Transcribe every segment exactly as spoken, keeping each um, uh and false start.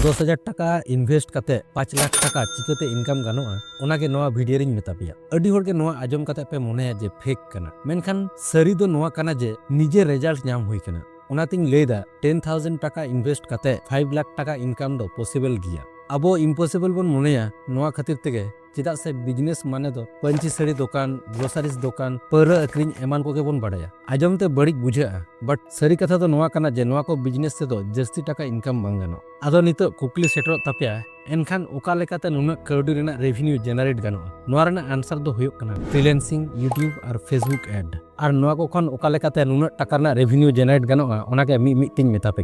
ᱫᱚᱥ ᱦᱟᱡᱟᱨ ᱴᱟᱠᱟ invest ᱠᱟᱛᱮ ᱯᱟᱸᱪ ᱞᱟᱠᱷ ᱴᱟᱠᱟ ᱪᱤᱠᱟᱹᱛᱮ income ᱜᱟᱱᱚᱜᱼᱟ, ᱚᱱᱟᱜᱮ ᱱᱚᱣᱟ video ᱨᱤᱧ ᱢᱮᱛᱟ ᱯᱮᱭᱟ᱾ ᱟᱹᱰᱤ ᱦᱚᱲᱜᱮ ᱱᱚᱣᱟ ᱟᱸᱡᱚᱢ ᱠᱟᱛᱮ ᱯᱮ ᱢᱚᱱᱮᱭᱟ ᱡᱮ fake ᱠᱟᱱᱟ, ᱢᱮᱱᱠᱷᱟᱱ ᱥᱟᱹᱨᱤ ᱫᱚ ᱱᱚᱣᱟ ᱠᱟᱱᱟ ᱡᱮ ᱱᱤᱡᱮ result ᱧᱟᱢ ᱦᱩᱭ ᱠᱟᱱᱟ᱾ ᱚᱱᱟᱛᱤᱧ ᱞᱟᱹᱭᱫᱟ, ten thousand ᱴᱟᱠᱟ invest ᱠᱟᱛᱮ ᱯᱷᱟᱭᱤᱵᱷ ᱞᱟᱠᱷ ᱴᱟᱠᱟ income ᱫᱚ possible ᱜᱮᱭᱟ᱾ ᱟᱵᱚ impossible ᱵᱚᱱ ᱢᱚᱱᱮᱭᱟ ᱱᱚᱣᱟ ᱠᱷᱟᱹᱛᱤᱨ ᱛᱮᱜᱮ, ᱪᱮᱫᱟᱜ ᱥᱮ business ᱢᱟᱱᱮ ᱫᱚ ᱯᱟᱹᱧᱪᱤ ᱥᱟᱹᱲᱤ ᱫᱚᱠᱟᱱ, groceries ᱫᱚᱠᱟᱱ, ᱯᱟᱹᱣᱨᱟᱹ ᱟᱹᱠᱷᱨᱤᱧ ᱮᱢᱟᱱ ᱠᱚᱜᱮ ᱵᱚᱱ ᱵᱟᱲᱟᱭᱟ᱾ ᱟᱸᱡᱚᱢ ᱛᱮ ᱵᱟᱹᱲᱤᱡ ᱵᱩᱡᱷᱟᱹᱜᱼᱟ, but ᱥᱟᱹᱨᱤ ᱠᱟᱛᱷᱟ ᱫᱚ ᱱᱚᱣᱟ ᱠᱟᱱᱟ ᱡᱮ ᱱᱚᱣᱟ ᱠᱚ business ᱛᱮᱫᱚ ᱡᱟᱹᱥᱛᱤ ᱴᱟᱠᱟ income ᱵᱟᱝ ᱜᱟᱱᱚᱜᱼᱟ᱾ ᱟᱫᱚ ᱱᱤᱛᱚᱜ ᱠᱩᱠᱞᱤ ᱥᱮᱴᱮᱨᱚᱜ ᱛᱟᱯᱮᱭᱟ, ᱮᱱᱠᱷᱟᱱ ᱚᱠᱟ ᱞᱮᱠᱟᱛᱮ ᱱᱩᱱᱟᱹᱜ ᱠᱟᱹᱣᱰᱤ ᱨᱮᱱᱟᱜ revenue generate ᱜᱟᱱᱚᱜᱼᱟ? ᱱᱚᱣᱟ ᱨᱮᱱᱟᱜ answer ᱫᱚ ᱦᱩᱭᱩᱜ ᱠᱟᱱᱟ freelancing, YouTube ᱟᱨ Facebook ad᱾ ᱟᱨ ᱱᱚᱣᱟ ᱠᱚ ᱠᱷᱚᱱ ᱚᱠᱟ ᱞᱮᱠᱟᱛᱮ ᱱᱩᱱᱟᱹᱜ ᱴᱟᱠᱟ ᱨᱮᱱᱟᱜ revenue generate ᱜᱟᱱᱚᱜᱼᱟ, ᱚᱱᱟᱜᱮ ᱢᱤᱫ ᱢᱤᱫ ᱛᱤᱧ ᱢᱮᱛᱟ ᱯᱮ᱾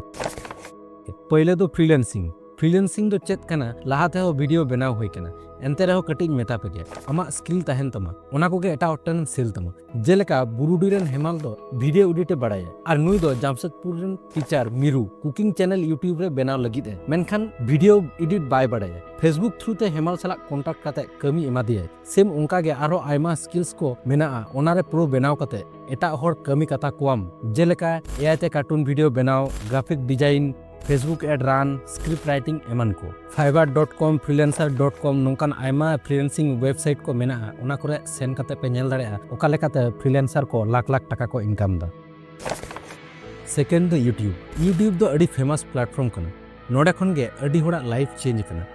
ᱯᱳᱭᱞᱳ ᱫᱚ freelancing᱾ Freelancing ᱫᱚ ᱪᱮᱫ ᱠᱟᱱᱟ? ᱞᱟᱦᱟ ᱛᱮᱦᱚᱸ video ᱵᱮᱱᱟᱣ ᱦᱩᱭ ᱠᱟᱱᱟ, ᱮᱱᱛᱮ ᱨᱮᱦᱚᱸ ᱠᱟᱹᱴᱤᱡ ᱤᱧ ᱢᱮᱛᱟ ᱯᱮ ᱜᱮ, ᱟᱢᱟᱜ skill ᱛᱟᱦᱮᱱ ᱛᱟᱢᱟ, ᱚᱱᱟ ᱠᱚᱜᱮ ᱮᱴᱟᱜ ᱦᱚᱲ ᱴᱷᱮᱱ sell ᱛᱟᱢᱟ᱾ ᱡᱮᱞᱮᱠᱟ ᱵᱩᱨᱩᱰᱤ ᱨᱮᱱ ᱦᱮᱢᱟᱞ ᱫᱚ video edit ᱮ ᱵᱟᱲᱟᱭᱟ, ᱟᱨ ᱱᱩᱭ ᱫᱚ ᱡᱟᱢᱥᱮᱫᱽᱯᱩᱨ ᱨᱮᱱ teacher ᱢᱤᱨᱩ cooking channel YouTube ᱨᱮ ᱵᱮᱱᱟᱣ ᱞᱟᱹᱜᱤᱫ ᱮ, ᱢᱮᱱᱠᱷᱟᱱ video edit ᱵᱟᱭ ᱵᱟᱲᱟᱭᱟ᱾ Facebook through ᱛᱮ ᱦᱮᱢᱟᱞ ᱥᱟᱞᱟᱜ contact ᱠᱟᱛᱮ ᱠᱟᱹᱢᱤ ᱮᱢᱟ ᱫᱮᱭᱟᱭ᱾ Same ᱚᱱᱠᱟ ᱜᱮ ᱟᱨᱦᱚᱸ ᱟᱭᱢᱟ skills ᱠᱚ ᱢᱮᱱᱟᱜᱼᱟ, ᱚᱱᱟ ᱨᱮ pro ᱵᱮᱱᱟᱣ ᱠᱟᱛᱮ ᱮᱴᱟᱜ ᱦᱚᱲ ᱠᱟᱹᱢᱤ ᱠᱟᱛᱟ ᱠᱚᱣᱟᱢ, ᱡᱮᱞᱮᱠᱟ AI ᱛᱮ cartoon video ᱵᱮᱱᱟᱣ, graphic design, Facebook ad run, script writing ᱮᱢᱟᱱ ᱠᱚ᱾ Fiverr dot com, freelancer dot com ᱱᱚᱝᱠᱟᱱ ᱟᱭᱢᱟ freelancing website ᱠᱚ ᱢᱮᱱᱟᱜᱼᱟ, ᱚᱱᱟ ᱠᱚᱨᱮ ᱥᱮᱱ ᱠᱟᱛᱮ ᱯᱮ ᱧᱮᱞ ᱫᱟᱲᱮᱭᱟᱜᱼᱟ ᱚᱠᱟ ᱞᱮᱠᱟᱛᱮ freelancer ᱠᱚ ᱞᱟᱠᱷ ᱞᱟᱠᱷ ᱴᱟᱠᱟ ᱠᱚ income ᱮᱫᱟ᱾ Second ᱫᱚ YouTube᱾ YouTube ᱫᱚ ᱟᱹᱰᱤ famous platform ᱠᱟᱱᱟ᱾ ᱱᱚᱰᱮ ᱠᱷᱚᱱ ᱜᱮ ᱟᱹᱰᱤ ᱦᱚᱲᱟᱜ life change ᱟᱠᱟᱱᱟ᱾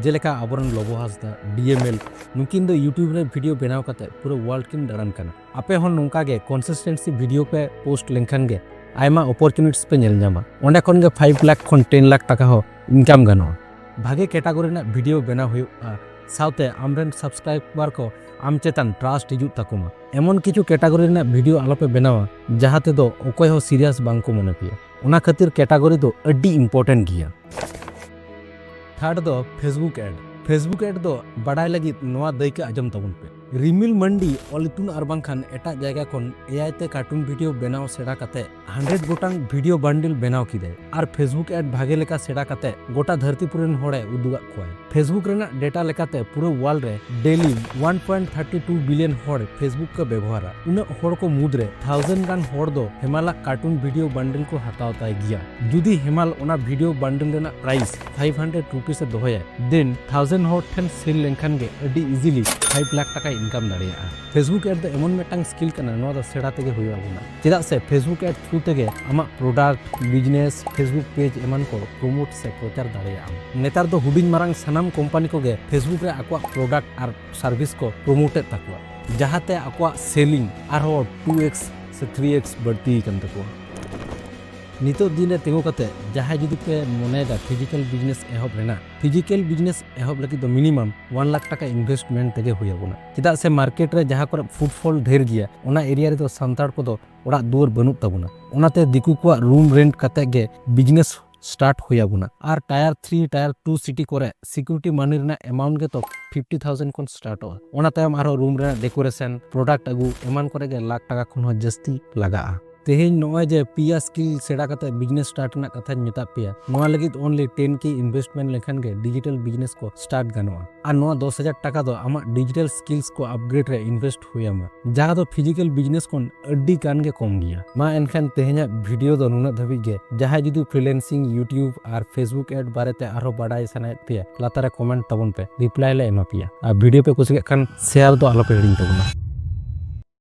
ᱡᱮᱞᱮᱠᱟ ᱟᱵᱚᱨᱮᱱ ᱞᱚᱵᱚ ᱦᱟᱸᱥᱫᱟ, D M L, ᱱᱩᱠᱤᱱ ᱫᱚ YouTube ᱨᱮ video ᱵᱮᱱᱟᱣ ᱠᱟᱛᱮ ᱯᱩᱨᱟᱹ world ᱠᱤᱱ ᱫᱟᱬᱟᱱ ᱠᱟᱱᱟ᱾ ᱟᱯᱮ ᱦᱚᱸ ᱱᱚᱝᱠᱟ ᱜᱮ consistency video ᱯᱮ post ᱞᱮᱱᱠᱷᱟᱱ ᱜᱮ ᱟᱭᱢᱟ opportunities ᱯᱮ ᱧᱮᱞ ᱧᱟᱢᱟ᱾ ᱚᱸᱰᱮ ᱠᱷᱚᱱ ᱜᱮ five ᱞᱟᱠᱷ ᱠᱷᱚᱱ ten ᱞᱟᱠᱷ ᱴᱟᱠᱟ ᱦᱚᱸ income ᱜᱟᱱᱚᱜᱼᱟ᱾ ᱵᱷᱟᱜᱮ category ᱨᱮᱱᱟᱜ video ᱵᱮᱱᱟᱣ ᱦᱩᱭᱩᱜᱼᱟ, ᱥᱟᱶᱛᱮ ᱟᱢᱨᱮᱱ subscriber ᱠᱚ ᱟᱢ ᱪᱮᱛᱟᱱ trust ᱦᱤᱡᱩᱜ ᱛᱟᱠᱚ ᱢᱟ᱾ ᱮᱢᱚᱱ ᱠᱤᱪᱷᱩ category ᱨᱮᱱᱟᱜ video ᱟᱞᱚᱯᱮ ᱵᱮᱱᱟᱣᱟ ᱡᱟᱦᱟᱸ ᱛᱮᱫᱚ ᱚᱠᱚᱭ ᱦᱚᱸ serious ᱵᱟᱝ ᱠᱚ ᱢᱚᱱᱮ ᱯᱮᱭᱟ᱾ ᱚᱱᱟ ᱠᱷᱟᱹᱛᱤᱨ category ᱫᱚ ᱟᱹᱰᱤ important ᱜᱮᱭᱟ᱾ Third ᱫᱚ Facebook ad᱾ Facebook ad ᱫᱚ ᱵᱟᱰᱟᱭ ᱞᱟᱹᱜᱤᱫ ᱱᱚᱣᱟ ᱫᱟᱹᱭᱠᱟᱹ ᱟᱸᱡᱚᱢ ᱛᱟᱵᱚᱱ ᱯᱮ᱾ ᱨᱤᱢᱤᱞ ᱢᱟᱱᱰᱤ ᱚᱞ ᱤᱛᱩᱱ ᱟᱨ ᱵᱟᱝᱠᱷᱟᱱ ᱮᱴᱟᱜ ᱡᱟᱭᱜᱟ ᱠᱷᱚᱱ ᱮ ᱟᱭ ᱛᱮ ᱠᱟᱨᱴᱩᱱ ᱵᱷᱤᱰᱤᱭᱳ ᱵᱮᱱᱟᱣ ᱥᱮᱬᱟ ᱠᱟᱛᱮ ᱦᱟᱱᱰᱨᱮᱰ ᱜᱚᱴᱟᱝ ᱵᱷᱤᱰᱤᱭᱳ ᱵᱟᱱᱰᱤᱞ ᱵᱮᱱᱟᱣ ᱠᱮᱫᱟᱭ ᱟᱨ ᱯᱷᱮᱥᱵᱩᱠ ᱮᱰ ᱵᱷᱟᱜᱮ ᱞᱮᱠᱟ ᱥᱮᱬᱟ ᱠᱟᱛᱮ ᱜᱚᱴᱟ ᱫᱷᱟᱹᱨᱛᱤᱯᱩᱨᱤ ᱨᱮᱱ ᱦᱚᱲᱮ ᱩᱫᱩᱜᱟᱜ ᱠᱚᱣᱟᱭ᱾ ᱯᱷᱮᱥᱵᱩᱠ ᱨᱮᱱᱟᱜ ᱰᱮᱴᱟ ᱞᱮᱠᱟᱛᱮ ᱯᱩᱨᱟᱹ ᱣᱟᱨᱞᱰ ᱨᱮ daily one point thirty two billion ᱦᱚᱲ ᱯᱷᱮᱥᱵᱩᱠ ᱠᱚ ᱵᱮᱵᱚᱦᱟᱨᱟ᱾ ᱩᱱᱟᱹᱜ ᱦᱚᱲ ᱠᱚ ᱢᱩᱫᱽᱨᱮ ᱛᱷᱟᱣᱡᱮᱱᱰ ᱜᱟᱱ ᱦᱚᱲ ᱫᱚ ᱦᱮᱢᱟᱞᱟᱜ ᱠᱟᱨᱴᱩᱱ ᱵᱷᱤᱰᱤᱭᱳ ᱵᱟᱱᱰᱤᱞ ᱠᱚ ᱦᱟᱛᱟᱣ ᱛᱟᱭ ᱜᱮᱭᱟ᱾ ᱡᱩᱫᱤ ᱦᱮᱢᱟᱞ ᱚᱱᱟ ᱵᱷᱤᱰᱤᱭᱳ ᱵᱟᱱᱰᱤᱞ ᱨᱮᱱᱟᱜ ᱯᱨᱟᱭᱤᱥ ᱯᱷᱟᱭᱤᱵᱷ ᱦᱟᱱᱰᱨᱮᱰ ᱨᱩᱯᱤᱥ ᱮ ᱫᱚᱦᱚᱭᱟ, ᱫᱮᱱ ᱛᱷᱟᱣᱡᱮᱱᱰ ᱦᱚᱲ ᱴᱷᱮᱱ ᱥᱮᱞ ᱞᱮᱱᱠᱷᱟᱱ ᱜᱮ ᱟᱹᱰᱤ ᱤᱡᱤᱞᱤ ᱯᱷᱟᱭᱤᱵᱷ ᱞᱟᱠᱷ ᱴᱟᱠᱟᱭ ᱤᱱᱠᱟᱢ ᱫᱟᱲᱮᱭᱟᱜᱼᱟ᱾ ᱯᱷᱮᱥᱵᱩᱠ ᱮᱰ ᱫᱚ ᱮᱢᱚᱱ ᱢᱤᱫᱴᱟᱝ ᱥᱠᱤᱞ ᱠᱟᱱᱟ, ᱱᱚᱣᱟ ᱫᱚ ᱥᱮᱬᱟ ᱛᱮᱜᱮ ᱦᱩᱭᱩᱜ ᱟᱵᱚᱱᱟ᱾ ᱪᱮᱫᱟᱜ ᱥᱮ ᱯᱷᱮᱥᱵᱩᱠ ᱮᱰ ᱛᱷᱨᱩ ᱛᱮᱜᱮ ᱟᱢᱟᱜ ᱯᱨᱚᱰᱟᱠᱴ, ᱵᱤᱡᱽᱱᱮᱥ, ᱯᱷᱮᱥᱵᱩᱠ ᱯᱮᱡᱽ ᱮᱢᱟᱱ ᱠᱚ ᱯᱨᱚᱢᱳᱴ ᱥᱮ ᱯᱨᱚᱪᱟᱨ ᱫᱟᱲᱮᱭᱟᱜᱼᱟᱢ᱾ ᱱᱮᱛᱟᱨ ᱫᱚ ᱦᱩᱰᱤᱧ ᱢᱟᱨᱟᱝ ᱥᱟᱱᱟᱢ ᱠᱳᱢᱯᱟᱱᱤ ᱠᱚᱜᱮ ᱯᱷᱮᱥᱵᱩᱠ ᱨᱮ ᱟᱠᱚᱣᱟᱜ ᱯᱨᱚᱰᱟᱠᱴ ᱟᱨ ᱥᱟᱨᱵᱷᱤᱥ ᱠᱚ ᱯᱨᱚᱢᱳᱴ ᱮᱫ ᱛᱟᱠᱚᱣᱟ, ᱡᱟᱦᱟᱸᱛᱮ ᱟᱠᱚᱣᱟᱜ ᱥᱮᱞᱤᱝ ᱟᱨᱦᱚᱸ ᱴᱩ ᱮᱠᱥ ᱥᱮ ᱛᱷᱨᱤ ᱮᱠᱥ ᱵᱟᱹᱲᱛᱤ ᱟᱠᱟᱱ ᱛᱟᱠᱚᱣᱟ᱾ ᱱᱤᱛᱚᱜ ᱫᱤᱱ ᱨᱮ ᱛᱤᱸᱜᱩ ᱠᱟᱛᱮ ᱡᱟᱦᱟᱸᱭ ᱡᱩᱫᱤ ᱯᱮ ᱢᱚᱱᱮᱭᱮᱫᱟ ᱯᱷᱤᱡᱤᱠᱟᱞ ᱵᱤᱡᱽᱱᱮᱥ ᱮᱦᱚᱵ ᱨᱮᱱᱟᱜ, ᱯᱷᱤᱡᱤᱠᱟᱞ ᱵᱤᱡᱽᱱᱮᱥ ᱮᱦᱚᱵ ᱞᱟᱹᱜᱤᱫ ᱫᱚ ᱢᱤᱱᱤᱢᱟᱢ ᱚᱣᱟᱱ ᱞᱟᱠᱷ ᱴᱟᱠᱟ ᱤᱱᱵᱷᱮᱥᱴᱢᱮᱱᱴ ᱛᱮᱜᱮ ᱦᱩᱭ ᱟᱵᱚᱱᱟ᱾ ᱪᱮᱫᱟᱜ ᱥᱮ ᱢᱟᱨᱠᱮᱴ ᱨᱮ ᱡᱟᱦᱟᱸ ᱠᱚᱨᱮ ᱯᱷᱩᱴᱯᱷᱚᱞ ᱰᱷᱮᱨ ᱜᱮᱭᱟ, ᱚᱱᱟ ᱮᱨᱤᱭᱟ ᱨᱮᱫᱚ ᱥᱟᱱᱛᱟᱲ ᱠᱚᱫᱚ ᱚᱲᱟᱜ ᱫᱩᱣᱟᱹᱨ ᱵᱟᱹᱱᱩᱜ ᱛᱟᱵᱚᱱᱟ᱾ ᱚᱱᱟᱛᱮ ᱫᱤᱠᱩ ᱠᱚᱣᱟᱜ ᱨᱩᱢ ᱨᱮᱱᱴ ᱠᱟᱛᱮ ᱜᱮ ᱵᱤᱡᱽᱱᱮᱥ ᱥᱴᱟᱨᱴ ᱦᱩᱭ ᱟᱵᱚᱱᱟ᱾ ᱟᱨ tier three, tier two city ᱠᱚᱨᱮ ᱥᱤᱠᱩᱨᱤᱴᱤ ᱢᱟᱱᱤ ᱨᱮᱱᱟᱜ ᱮᱢᱟᱣᱩᱱᱴ ᱜᱮᱛᱚ ᱯᱷᱤᱯᱴᱤ ᱛᱷᱟᱣᱡᱮᱱᱰ ᱠᱷᱚᱱ ᱥᱴᱟᱨᱴᱚᱜᱼᱟ᱾ ᱚᱱᱟ ᱛᱟᱭᱚᱢ ᱟᱨᱦᱚᱸ ᱨᱩᱢ ᱨᱮᱱᱟᱜ ᱰᱮᱠᱳᱨᱮᱥᱚᱱ, ᱯᱨᱚᱰᱟᱠᱴ ᱟᱹᱜᱩ ᱮᱢᱟᱱ ᱠᱚᱨᱮ ᱜᱮ ᱞᱟᱠᱷ ᱴᱟᱠᱟ ᱠᱷᱚᱱ ᱦᱚᱸ ᱡᱟᱹᱥᱛᱤ ᱞᱟᱜᱟᱜᱼᱟ᱾ ᱛᱮᱦᱮᱧ ᱱᱚᱜᱼᱚᱭ ᱡᱮ ᱯᱮᱭᱟ ᱥᱠᱤᱞ ᱥᱮᱬᱟ ᱠᱟᱛᱮ ᱵᱤᱡᱽᱱᱮᱥ ᱥᱴᱟᱨᱴ ᱨᱮᱱᱟᱜ ᱠᱟᱛᱷᱟᱧ ᱢᱮᱛᱟᱫ ᱯᱮᱭᱟ, ᱱᱚᱣᱟ ᱞᱟᱹᱜᱤᱫ ᱚᱱᱞᱤ ᱴᱮᱱ ᱠᱮ ᱤᱱᱵᱷᱮᱥᱴᱢᱮᱱᱴ ᱞᱮᱠᱷᱟᱱ ᱜᱮ ᱰᱤᱡᱤᱴᱟᱞ ᱵᱤᱡᱽᱱᱮᱥ ᱠᱚ ᱥᱴᱟᱨᱴ ᱜᱟᱱᱚᱜᱼᱟ᱾ ᱟᱨ ᱱᱚᱣᱟ ᱫᱚᱥ ᱦᱟᱡᱟᱨ ᱴᱟᱠᱟ ᱫᱚ ᱟᱢᱟᱜ ᱰᱤᱡᱤᱴᱟᱞ ᱥᱠᱤᱞᱥ ᱠᱚ ᱟᱯᱜᱨᱮᱰ ᱨᱮ ᱤᱱᱵᱷᱮᱥᱴ ᱦᱩᱭ ᱟᱢᱟ, ᱡᱟᱦᱟᱸ ᱫᱚ ᱯᱷᱤᱡᱤᱠᱟᱞ ᱵᱤᱡᱽᱱᱮᱥ ᱠᱷᱚᱱ ᱟᱹᱰᱤ ᱜᱟᱱ ᱜᱮ ᱠᱚᱢ ᱜᱮᱭᱟ᱾ ᱢᱟ ᱮᱱᱠᱷᱟᱱ ᱛᱮᱦᱮᱧᱟᱜ ᱵᱷᱤᱰᱤᱭᱳ ᱫᱚ ᱱᱩᱱᱟᱹᱜ ᱫᱷᱟᱹᱵᱤᱡ ᱜᱮ᱾ ᱡᱟᱦᱟᱸᱭ ᱡᱩᱫᱤ ᱯᱷᱨᱤᱞᱮᱱᱥᱤᱝ, ᱭᱩᱴᱤᱭᱩᱵᱽ ᱟᱨ ᱯᱷᱮᱥᱵᱩᱠ ᱮᱰ ᱵᱟᱨᱮᱛᱮ ᱟᱨᱦᱚᱸ ᱵᱟᱰᱟᱭ ᱥᱟᱱᱟᱭᱮᱫ ᱯᱮᱭᱟ, ᱞᱟᱛᱟᱨ ᱨᱮ ᱠᱚᱢᱮᱱᱴ ᱛᱟᱵᱚᱱ ᱯᱮ, ᱨᱤᱯᱞᱟᱭ ᱞᱮ ᱮᱢᱟ ᱯᱮᱭᱟ᱾ ᱟᱨ ᱵᱷᱤᱰᱤᱭᱳ ᱯᱮ ᱠᱩᱥᱤᱭᱟᱜ ᱠᱷᱟᱱ ᱥᱮᱭᱟᱨ ᱫᱚ ᱟᱞᱚ ᱯᱮ ᱦᱤᱲᱤᱧ ᱛᱟᱵᱚᱱᱟ᱾